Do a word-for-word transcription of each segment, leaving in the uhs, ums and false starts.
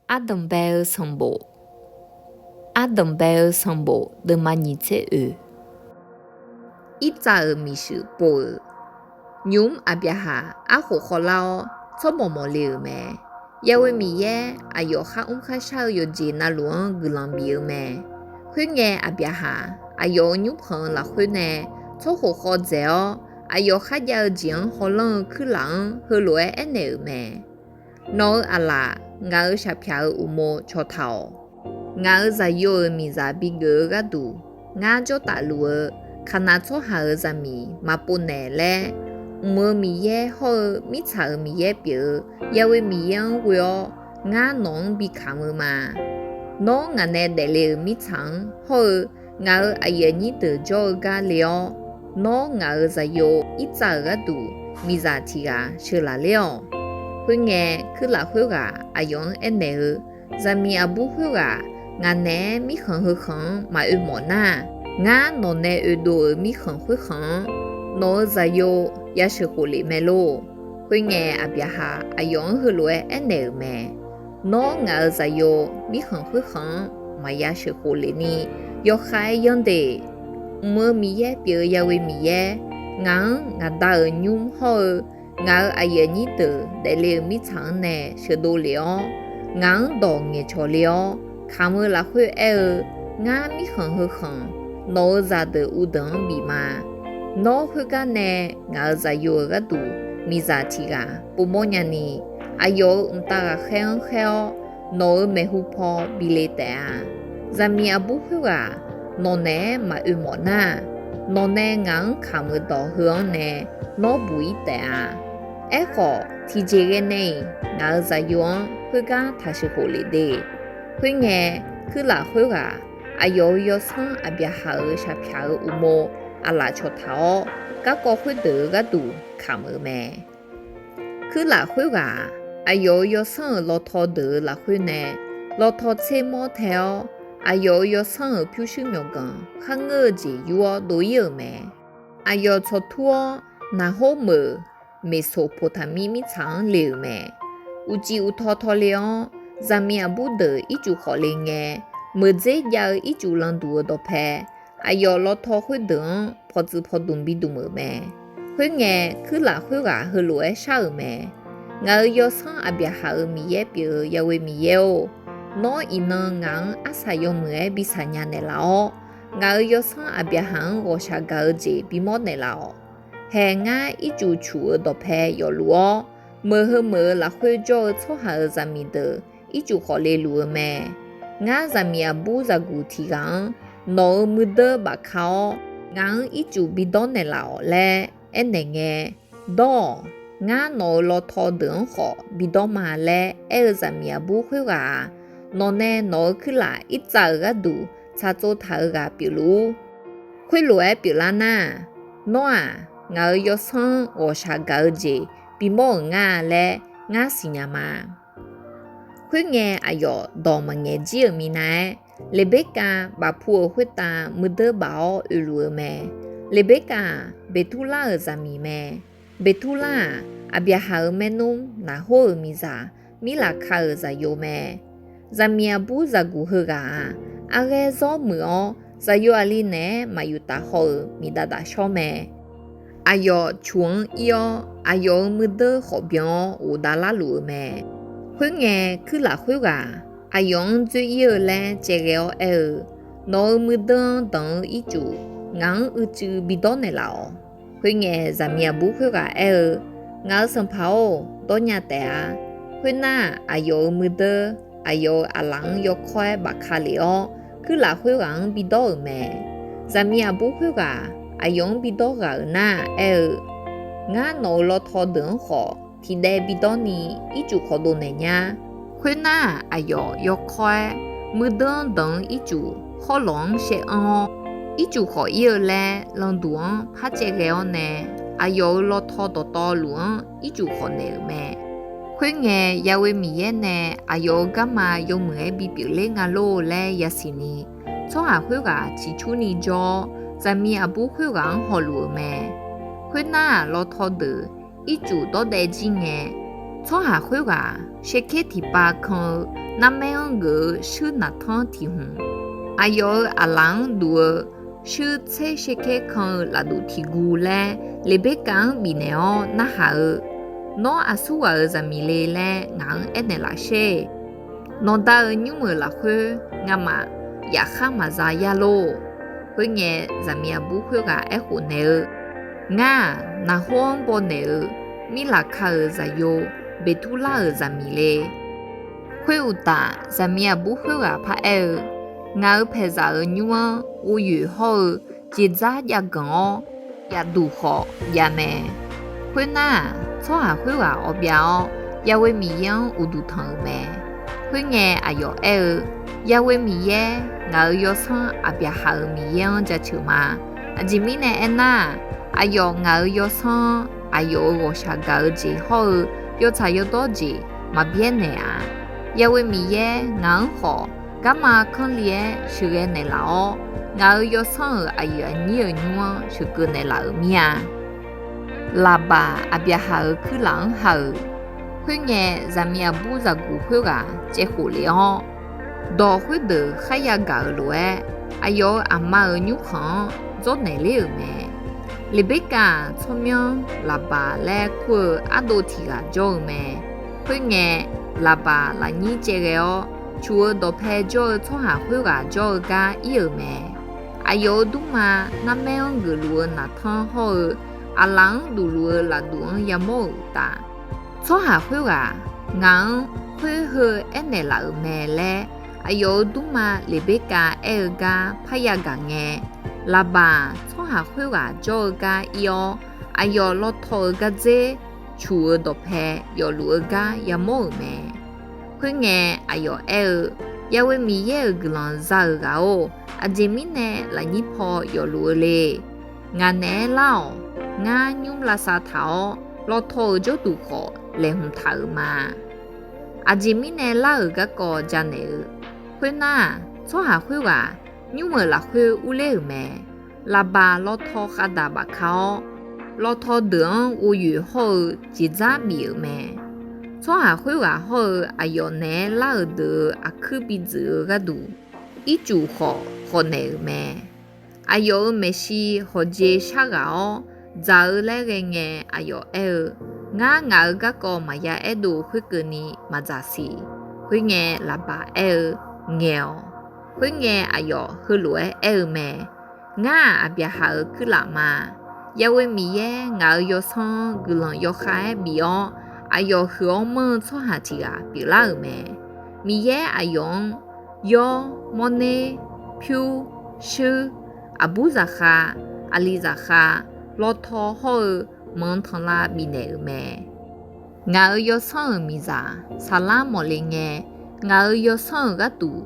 Ardanqbae-eu sanqbof. Ardanqbae-eu sanqbof deuvma nyiq tser oeq. Irtsav-euq miqshuif pov-euq. Nymq-mr Aqbyaqhaq arkhof khawvlar-awr, tsawrmawq mawqle-euq mae. Yaghoe Miqyaer, aqyawf kharmr kharshar-eu yawqjeq navluf-anr guiqlanq bif-eu mae. Khoerngae, Aqbyaqhaq aqyawf-euq nymrpanq-eu lafkhoer nae tsawrkhof khawv dzaeq-awr, aqyawf kharjav-eu jeq-anr hawlanr-eu kuirlaf-anr heulof-aer aernaeq-euq mae. Nawq-euq aqlaf, ngaq-euq shaqpyaq-euq uqmov cawq taq-awq. Ngaq-euq zaqyo-euq miqzaq bigeuf-eu gharduq, ngar jawrtaf luf-eu Kaqnav tsawrhaq-euq zaqmiq maq pov naeq laer, mq-euq Miqyaer hawr-eu mirtsaq-euq Miqyaer pyeuf-eu Yaghoe Miqyaer-anr ghoe-awr, ngar nawq-anr bi kamq-eu ma. Nawr ngaq nae daefle-euq mirtsaq-anr hawr-eu ngaq-euq aqyuif aqnyir deuq jawr-eu gar le-awr, nawr ngaq-euq zaqyo Irtsav-euq gharduq miqzaq tiq ghaq sheuqlaf ler-awq. Khoerngae, kuirlaf khoerghaq aqyawf-anr aernaeq-eu, Zaqmiq aqbur khoerghaq ngaq naeq-aer mirkhanq heukhanq-anr maq oe mawf nar, ngar nawq nae oedov-euq mirkhanq khoerkhanq-anr nawq-euq zaqyo ya sheuq khof lef mae lor. Khoerngae, Aqbyaqhaq aqyawf-anr heulof-aer aernaeq-euq mae. Nawr ngaq-euq zaqyo mirkhanq khoerkhanq-anr maqya sheuq khof lef ni, yawkhav-aer yanr de. Mq-euq Miqyaer pyeuf-eu Yaghoe Miqyaer, ngaq-anr ngaq Da-euq nymr hawr-eu ngaq-euq aqyuif aqnyir deuq daefle-euq mirtsaq-anr nae sheuqdov lef-awr, ngaq-anr dawq ngaeqcawq le-awr, kamq-eu lafkhoer aer-eu, ngar mirkhanq heukhanq nawq-euq zaqdeuq uvdeuq-anr bif ma. Nawr khoergar nae ngaq-euq zaqyo-euq gharduq miqzaq tiq ghaq povmawr nyani, aqyawf-euq mqtav ghaqkhaer-anr khaer-awr, nawq-euq maeqhu paw bi le taef-a. Zaqmiq aqbur khoerghaq nawq naeq-aer maq oe mawf nar, nawq nae ngaq-anr kamq-euq dawq heu-anr nae nawr buq-ir taef-a. Aerkhawf, tiqjeq ghae nae-iq ngaq-euq zaqyo-anr khoergar taq sheuq khof lef de. Khoerngae, kuirlaf khoerghaq aqyawf-euq yawsanr Aqbyaqhaq-euq shaqpyaq-euq uqmov aqlaf cawq taq-awr, garkawv khoerdeuq-euq gharduq kamq-euq mae. Kuirlaf khoerghaq-aq, aqyawf-euq yawsanr-euq lawtaw deuq-euq lafkhoer nae lawtaw tser mawr tae-awr, aqyawf-euq yawsanr-euq pyurshuir myawqganq kharngeur-eu jeq yur-awr dov-ir-euq mae. Aqyawf tsawqtur-awr, naqhor meuq Meqsoqpoqtaqmir mirtsaq-anr le-euq mae. Uqcif uqtaw taw le-awr, zaqmiq aqbur deuq ircuf khawf le ngae, meuqdzer jav-eu ircuf landuq-eu dawqpae aqyawf lawtaw khoerdeuq-anr pawqtsuif pawqdmq bidmq-euq mae. Khoerngae, kuirlaf khoerghaq heulof-aer shar-euq mae. Ngaq-euq yawsanr Aqbyaqhaq-euq Miqyaer pyeuf-eu Yaghoe Miqyaer-or, nawr iqnan ngaq-anr arsaq yawmuiq-aer bi saqnya naeqlaf-awr, ngaq-euq yawsanr Aqbyaqhaq-anr ghawqshaq gaq-eu jeq bimawr naeqlaf-awq. Hae, ngar ircuf cuf-eu dawqpae yawfluf-awr, meuq heu meuq-euq lafkhoer jawr-eu tsawrhaq-euq zaqmiq deuq ircuf khawf le luf-eu mae. Ngar zaqmiq aqbur zaqguq tiq ghaq-anr nawq-euq muiqdeur bafka-awr, ngaq-anr ircuf bidawr naeqlaf-awq laer aernaeq ngae, Dawr-awq. Ngar nawq-euq lawtaw deuq-anr khawf bidawr ma laer aer-eu zaqmiq aqbur khoerghaq-aq, nawq nae nawq-euq kuirlaf Irtsav-euq gharduq tsaqtsov taq-eu ghaq pyeufluf-ur. Khoerlof-aer pyeuflar nar, nawr-aq, ngaq-euq yawsanr-anr ghawqshaq gaq-eu jeq bimawr-euq ngar laer ngar siqnya ma. Khoerngae, aqyawf dawq maqngaeq jir-euq minav-aer, Leqberkav bafpu-euq khoertav muiqdeur baf-awr oeluf-eu mae. Leqberkav-aq, Beqturlar-euq zaqmiq mae. Beqturlar-aq, Aqbyaqhaq-euq maernmr Naqhor-euq miqzaq Mirlaqka-euq zaqyo mae. Zaqmiq aqbur zaqguq heughaq-aq, arghaer zawr muiq-awr, zaqyo aqli naeq-aer maqyuftaf haw-euq miqdaf daf shawr mae. Aqyawf cuq-anr ir-awr, aqyawf-euq muiqdeur khawf byan-awr ghofdav larluf-eu mae. Khoerngae, kuirlaf khoerghaq aqyawf-anr dzoer ir-eu laer caevghae-awr aer-eu, Nawq-euq muiqdeur-anr danq-eu ircuf ngaq-anr uicuiv bidawr naeqlaf-awq. Khoerngae, zaqmiq aqbur khoerghaq aer-eu, Ngaq-euq sanqpaq-or, dawrnya taef-a. Khoernar, aqyawf-euq muiqdeur aqyawf-euq aqlaf-anr yawkawr-aer bafka lef-awr, kuirlaf khoerghaq-anr bidawr-euq mae. Zaqmiq aqbur khoerghaq aqyawf-anr bidawr ghaq-euq nar aer-eu, Ngar nawq-euq lawtaw deuq-anr khawf tiqdaev bidawr ni ircuf khawf dovnaeq nya. Khoernar, aqyawf yawkawr-aer muiqdeur-anr danq-eu ircuf khawrlawq-anr shaev anr-awr, ircuf khawf ir-eu laer landuq-anr par caevghae-awr nae, aqyawf-euq lawtaw dawqtawvluf-anr ircuf khawf naeq-euq mae. Khoerngae, Yaghoe Miqyaer nae aqyawf-euq garma yawmuiq-aer bipyeuf ler nga lor laer yasiq ni, tsawrhaq khoerghaq ciqcurni jawr-awr, zaqmiq aqbur khoerghaq-anr hawluf-euq mae. Khoernar, lawtaw deuq ircuf dawrdaev jir ngae, tsawrhaq khoerghaq shaerker tiqpav kan-eu narmaer-anr geuf-eu shuir naqtanr tiq hmq, aqyawf-euq aqlaf-anr duf-eu shuir tser sherkaer kan-eu lafduq tiq guv laer Leqberkav-anr bifnaeq-awr narhaq-eu, Nawr aqsurghaq-euq zaqmiq le laer ngaq-anr aernaeq laf sher. Nawqda-euq nymr-euq lafkhoer ngamaf yafkhar maqza yar lor. Khoerngae, zaqmiq aqbur khoerghaq aerkhof naeq-eu, Ngar-aq, Naqhor-anr baw naeq-euq Mirlaqka-euq zaqyo, Beqturlar-euq zaqmiq le. Khoeruqtaf, zaqmiq aqbur khoerghaq paraer-eu, Ngaq-euq paeqzaq-euq nymr-anr ghovyoeq hawr-eu jeqdzar jav ganq-awr, yafduq khawf jav mae. Khoernar-aq, tsawrhaq khoerghaq awbyav-awr, Yaghoe Miqyaer-anr uqduq tanq-euq mae. Khoerngae, aqyawf aer-eu, Yaghoe Miqyaer, ngaq-euq yawsanr Aqbyaqhaq-euq Miqyaer-anr jaceuq ma. Aqjeq mirnae aernar-aq, aqyawf ngaq-euq yawsanr-anr aqyawf-euq ghawqshaq gaq-eu jeq hawr-eu yawtsaq yawdawr jeq maqbyaer naeq-a. Yaghoe Miqyaer ngaq-anr khawf garma kanr li-aer sheuqghae naeqlaf-awr, ngaq-euq yawsanr-euq aqyuif aqnyir-euq nymr-anr sheuqkeuv naeqlaf-euq mir-a. Laqbaq Aqbyaqhaq-euq kuirlaf-anr ha-euq. Khoerngae, zaqmiq aqbur zaqguq khoerghaq caevkhof lef-awr, dawq khoerdeuq kharya gaq-euq lof-aer, aqyawf-euq aqma-euq nymrkhanq-anr dzawrnaeq ler-euq mae. Leqberkav-aq, tsawrmyanr Laqbaq laer kur-eu ardov tiq ghaq jawr-eu mae. Khoerngae, Laqbaq lafnyir caevghae-awr, cuq-eu dawqpae jawr-eu tsawrhaq khoerghaq jawr-eu gar ir-euq mae. Aqyawf-euq dmrma narmaer-anr geufluf-eu naqtanr hawr-eu, aqlaf-anr dufluf-eu lafduq-anr yamawr-euq uqtaf, tsawrhaq khoerghaq ngaq-anr khoer heu aernaeq laf-euq mae laer, aqyawf-euq dmrma Leqberkav aer-eu gar parya gaq ngae, Laqbaq-aq, tsawrhaq khoerghaq jawr-eu gar ir-awr, aqyawf lawtaw-eu gardzer cuq-eu dawqpae yawfluf-eu gar yamawr-euq mae. Khoerngae, aqyawf aer-eu, Yaghoe Miqyaer-euq guiqlanq za-euq ghaq-or, aqjeq mirnae lafnyir paw yawfluf-eu le. Ngaq naeq-aer lar-awq. Ngar nymr lavsav taq-awr, lawtaw-eu jawrduq khawf laeqhmq taq-euq ma. Aqjeq mirnae lar-euq garkawv janaeq-eu. Khoernar-aq, tsawrhaq khoerghaq nymr-euq lafkhoer urler-euq mae. Laqbaq lawtaw khavdaq bafka-awr, lawtaw deuq-anr ghovyoeq hawr-eu jeqdzar bif-euq mae. Tsawrhaq khoerghaq hawr-eu aqyawf naeq-aer lar-euq deuq-euq aqkuir bi dzuif-eu gharduq, ircuf khawf khawf naeq-euq mae. Aqyawf-euq maeqshi hawqjeq sharghaq-awr dzaq-eu laer ghae ngae, aqyawf aer-eu, Ngar ngaq-euq garkawv maqya aerdov khoerkeuvni maqdzaq siq. Khoerngae, Laqbaq aer-eu, Ngaeq-awq. Khoerngae, aqyawf heulof-aer aer-eu mae. Ngar-aq, Aqbyaqhaq-euq kuirlaf ma. Yaghoe Miqyaer ngaq-euq yawsanr-anr guiqlanq yawkhav-aer bif-awr, aqyawf huiq-awr manr-eu tsawrhaq tiq ghaq pyeuflar-euq mae. Miqyaer aqyawf-anr yawr, mawrner, pyur, shuir, aqbur zaqkhav, aqli zaqkhav, lawtaw hawr-eu manq tanqlav bifnaeq-euq mae. Ngaq-euq yawsanr-euq miqzaq saqlar mawf le ngae, ngaq-euq yawsanr-euq gharduq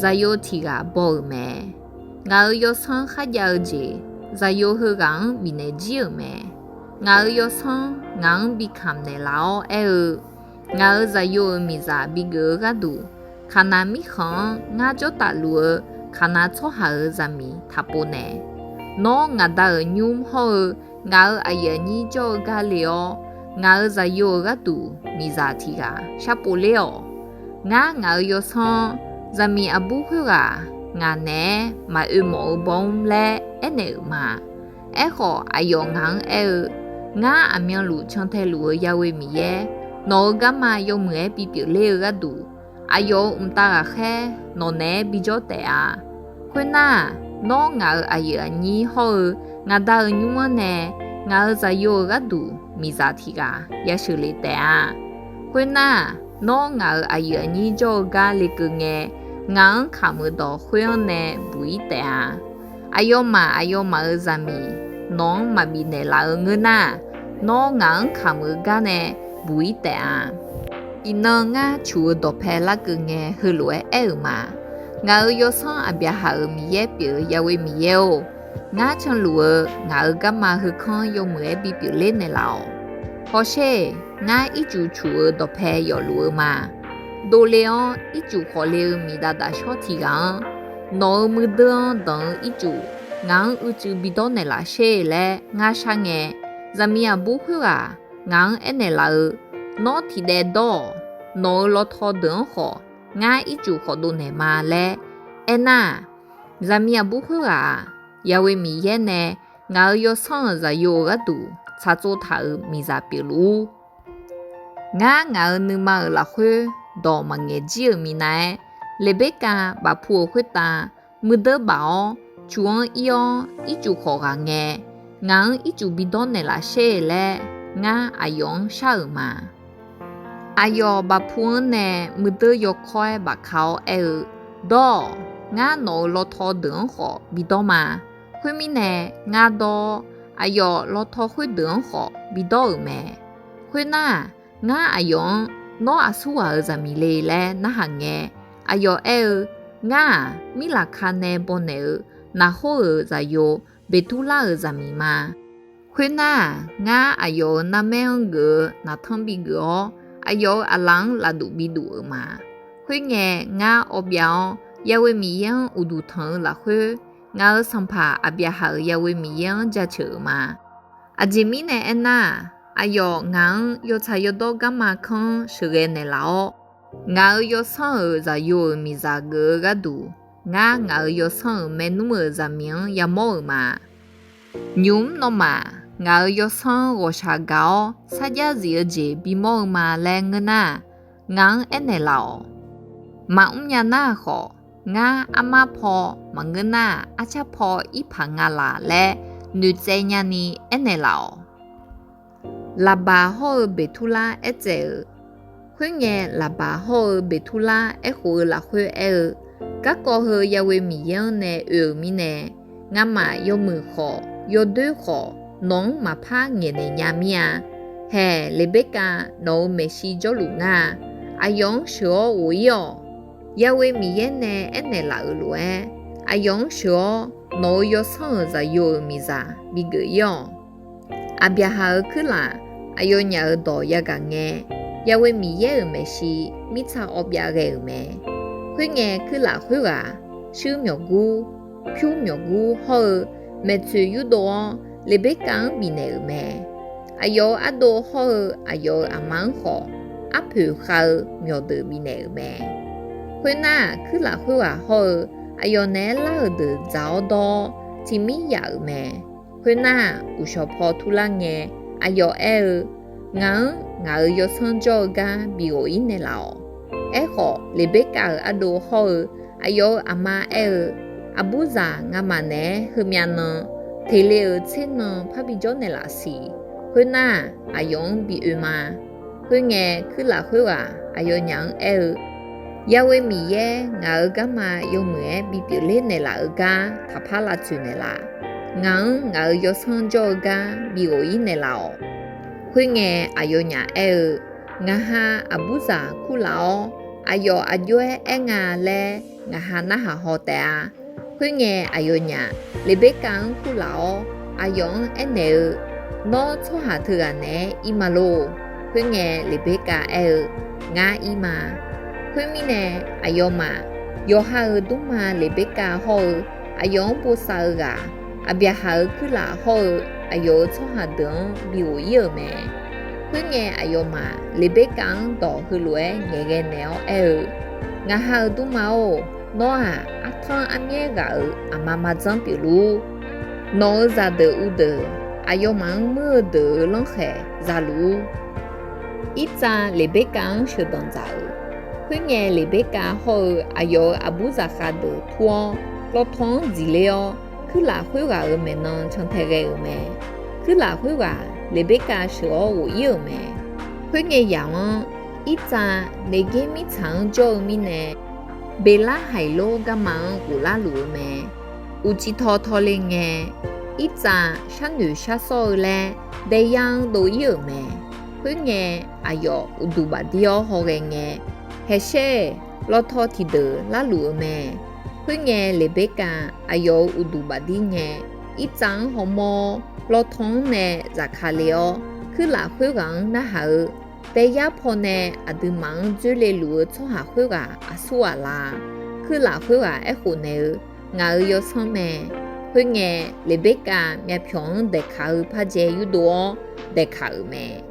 zaqyo tiq ghaq baw-euq mae. Ngaq-euq yawsanr kharjav-eu jeq zaqyo heughaq-anr bifnaeq jir-euq mae. Ngaq-euq yawsanr ngaq-anr bi kamq naeqlaf-awr aer-eu, Ngaq-euq zaqyo-euq miqzaq bigeuf-eu gharduq, Kaqnaq mirkhanq-anr ngar jawr tafluf-eu Kaqnaq tsawrhaq-euq zaqmiq taqpov naeq. Nawr ngaq Da-euq nymr hawr-eu ngaq-euq aqyuif aqnyir jawr-eu gar le-awr, ngaq-euq zaqyo-euq gharduq miqzaq tiq ghaq sharpov ler-awq. Ngar ngaq-euq yawsanr-anr zaqmiq aqbur khoerghaq ngaq naeq-aer maqoe mawf-eu baw-mr laer aernaeq-euq ma. Aerkhawf, aqyawf ngaq-anr aer-eu, Ngar aqmyanluf cantae luf-eu Yaghoe Miqyaer, nawq-euq garma yawmuiq-aer bipyeuf ler-eu gharduq, aqyawf-euq mqtav ghaqkhaer nawq naeq-aer bijawr taef-a. Khoernar, nawr ngaq-euq aqyuif aqnyir hawr-eu ngaq Da-euq nymr-anr nae ngaq-euq zaqyo-euq gharduq miqzaq tiq ghaq yasheuq lef taef-a. Khoernar, nawr ngaq-euq aqyuif aqnyir jawr-eu gar lekeuv ngae, ngaq-anr kamq-euq dawq khoer-anr nae buq-ir taef-a. Aqyawfmaf aqyawfmaf-euq zaqmiq nawq-anr maqbif naeqlaf-eu ngeur nar, nawr ngaq-anr kamq-eu gar nae buq-ir taef-a. Iqnan ngar cuq-eu dawqpae larkeuv ngae heulof-aer aer-euq ma. Ngaq-euq yawsanr Aqbyaqhaq-euq Miqyaer pyeuf-eu Yaghoe Miqyaer-or, ngar canluf-eu ngaq-euq garma heukanr yawmuiq-aer bipyeuf ler naeqlaf-awq. Hawsher, ngar ircuf cuq-eu dawqpae yawfluf-eu ma. Dovle-awr ircuf khawf le-eu miqdav dafshawr tiq ghaq-anr, nawq-euq muiqdeur-anr danq-eu ircuf ngaq-anr uicuiv bidawr naeqlaf sher laer ngar shar ngae, zaqmiq aqbur khoerghaq ngaq-anr aernaeq laf-eu, Nawr tiqdaev dawr-awq. Nawq-euq lawtaw deuq-anr khawf ngar ircuf khawf dovnaeq ma laer aernar-aq, zaqmiq aqbur khoerghaq-aq, Yahweh Miqyaer nae ngaq-euq yawsanr-euq zaqyo-euq gharduq tsaqtsov taq-euq miqzaq pyeufluf-ur. Ngar ngaq-euq nuima-euq lafkhoer dawq maqngaeq jir-euq minav-aer, Leqberkav bafpu-euq khoertav muirdeur baf-awr, cuf-anr ir-awr ircuf khawf ghaq ngae, ngaq-anr ircuf bidawr naeqlaf sher laer ngar aqyawf-anr shar-euq ma. Aqyawf bafpu-anr nae muirdeur yawkawr-aer bafka-awr aer-eu, Dawr-awq. Ngar nawq-euq lawtaw deuq-anr khawf bidawr ma. Khoermirnae, ngar dawr-awr, aqyawf lawtaw khoerdeuq-anr khawf bidawr-euq mae. Khoernar-aq, ngar aqyawf-anr, Nawr aqsurghaq-euq zaqmiq le laer narhaq ngae, aqyawf aer-eu, Ngar-aq, Mirlaqka nae bawnaeq-euq Naqhor-euq zaqyo Beqturlar-euq zaqmiq ma. Khoernar-aq, ngar aqyawf-euq narmaer-anr geuf-eu naqtanr bigeuf-awr, aqyawf-euq aqlaf-anr lafduf biduf-euq ma. Khoerngae, ngar awv byav-awr, Yahweh Miqyaer-anr uqduq tanq-eu lafkhoer, ngaq-euq sanqpaq Aqbyaqhaq-euq Yahweh Miqyaer-anr jaceuq-euq ma. Aqjeq mirnae aernar-aq, aqyawf ngaq-anr yawtsaq yawdawr garma kanr-anr sheuqghae naeqlaf-awr, ngaq-euq yawsanr-euq zaqyo-euq miqzaq geuf-eu gharduq, ngar ngaq-euq yawsanr-euq maernmr-euq zaqmiq-anr yamawr-euq ma. Nymq-mr nawmaf, ngaq-euq yawsanr ghawqshaq gaq-awr sarjax zif-eu jeq bimawr-eu ma laer ngeur nar-aq, ngaq-anr aernaeq laf-awq. Maqmr nya nar-aq khawf, ngar armar paw maqngeur nar-aq, arcar paw irpaq nga laq laer noeqtsaev nyani aernaeq laf-awq. Laqbaq hawr-eu Beqturlar aertsaev-euq. Khoerngae, Laqbaq hawr-eu Beqturlar aerkhof-eu lafkhoer aer-eu, Garkawv heu Yahweh Miqyaer-anr nae oe-euq mirnae, ngamaf yawmuiq khawf, yawdoer khawf, nawq-anr maqpar ngaeqnaeq nya mir-a. Haeq, Leqberkav, nawq-euq maeqshi jawrluf ngar-a. Aqyawf-anr sheuq-awr ghof-ir-awq. Yahweh Miqyaer nae aernaeq laf-euq lof-aer, aqyawf-anr sheuq-awr nawq-euq yawsanr-euq zaqyo-euq miqzaq bigeuf-ir-awq. Aqbyaqhaq-euq kuirlaf, aqyawfnyaf-euq dawq yagaq ngae, Yahweh Miqyaer-euq maeqshi mirtsa awv byav ghae-euq mae. Khoerngae, kuirlaf khoerghaq shuir myawqgur, pyur myawqgur hawr-eu maeqtsoeq yurdov-awr, Leqberkav-anr bifnaeq-euq mae. Aqyawf-euq ardov hawr-eu aqyawf-euq aqma-anr khawf, arpoeq khav-eu myawqdeuq bifnaeq-euq mae. Khoernar-aq, kuirlaf khoerghaq hawr-eu aqyawf naeq-aer lar-euq deuq dzaq-awr dawr-awr, tiq mir yaf-euq mae. Khoernar-aq, uqshawq paw turlar ngae, aqyawf aer-eu, Ngaq-anr ngaq-euq yawsanr jawr-eu gar bi ghof-ir naeqlaf-awq. Aerkhawf, Leqberkav-euq ardov hawr-eu aqyawf-euq aqma aer-eu, Aqburzaq ngamaf naeq-aer heumyav nan, teqle-euq tser nan parbi jawr naeqlaf siq. Khoernar-aq, aqyawf-anr bi oe ma. Khoerngae, kuirlaf khoerghaq aqyawfnyaf-anr aer-eu, Yahweh Miqyaer ngaq-euq garma yawmuiq-aer bipyeuf ler naeqlaf-eu gar taqpar lavtsoeq naeqlaf. Ngaq-anr ngaq-euq yawsanr jawr-eu gar bi ghof-ir naeqlaf-awq. Khoerngae, aqyawfnyaf aer-eu, Ngaqha aqburzaq kurlaf-awr, aqyawf aqjox-aer aer nga laer ngaqha narhaq haw taef-a. Khoerngae, aqyawfnyaf Leqberkav-anr kurlaf-awr, aqyawf-anr aernaeq-eu, Nawr tsawrhaq teughaq naeq-aer ir ma lor. Khoerngae, Leqberkav aer-eu, Ngar ir ma. Khoermirnae, aqyawfmaf yawqha-euq dmrma Leqberkav hawr-eu aqyawf-anr bosav-eu ghaq, Aqbyaqhaq-euq kuirlaf hawr-eu aqyawf-euq tsawrhaq deuq-anr bi ghof-ir-euq mae. Khoerngae, aqyawfmaf Leqberkav-anr dawq heulof-aer ngaeqghae naeq-awr aer-eu, Ngaqha-euq dmrma-or, nawr-aq, artanr armyaer ghaq-euq aqma maqdzanr pyeufluf-ur. Nawq-euq zaqdeuq uvdeuq, aqyawfmaf-anr muir-eu deuq-euq lanrkhaeq zaluf-ur. Irtsav Leqberkav-anr sheuqdanq dzaq-euq. Khoerngae, Leqberkav hawr-eu aqyawf-euq aqburzaq khavdeuq tur-awr, lawtaw-anr dziqler-awr, kuirlaf khoerghaq-euq maeqnan cantae ghae-euq mae. Kuirlaf khoerghaq Leqberkav sheuq-awr ghof-ir-euq mae. Khoerngae yamq-anr, Irtsav Neqger mirtsaq-anr jawr-eu mirnae, Beqlarhaiq lor garma-anr ghoflar luf-eu mae. Uqcif taw tawle ngae, Irtsav sharnoeq shar sawr-eu laer daeyar-anr dov-ir-euq mae. Khoerngae, aqyawf uqduq bafdir-awr hawghae ngae, Haeqshaer, lawtaw tiqdeuq larluf-eu mae. Khoerngae, Leqberkav aqyawf-euq uqduq bafdir ngae, Irtsav-anr hawmawr-awr, lawtaw-anr nae zafkale-awr, kuirlaf khoerghaq-anr narhaq-eu, Daeyar pawnae aqduimaf-anr dzoerle luf-eu tsawrhaq khoerghaq aqsur ghaq la? Kuirlaf khoerghaq aerkhof naeq-eu, Ngaq-euq yawsanr mae. Khoerngae, Leqberkav myavpyawq-anr daeqkaq-eu pardzae yurdov-awr daeqkaq-euq mae.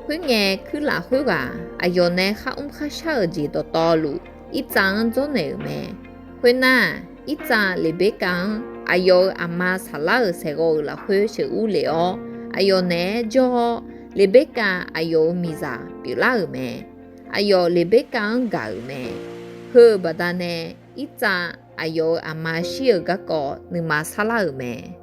Khoerngae, kuirlaf khoerghaq aqyawf nae kharmr kharshar-euq jeq dawqtawvluf, Irtsav-anr dzawrnaeq-euq mae. Khoernar, Irtsav Leqberkav-anr aqyawf-euq aqma Saqlar-euq saeqghawv-euq lafkhoer sheuqur lef-awr, aqyawf naeq-aer jawr-awr, Leqberkav aqyawf-euq miqzaq pyeuflar-euq mae. Aqyawf Leqberkav-anr gaq-euq mae. Heu-euq baqdanae, Irtsav aqyawf-euq aqma shir-euq garkawv nuima sarlar-euq mae.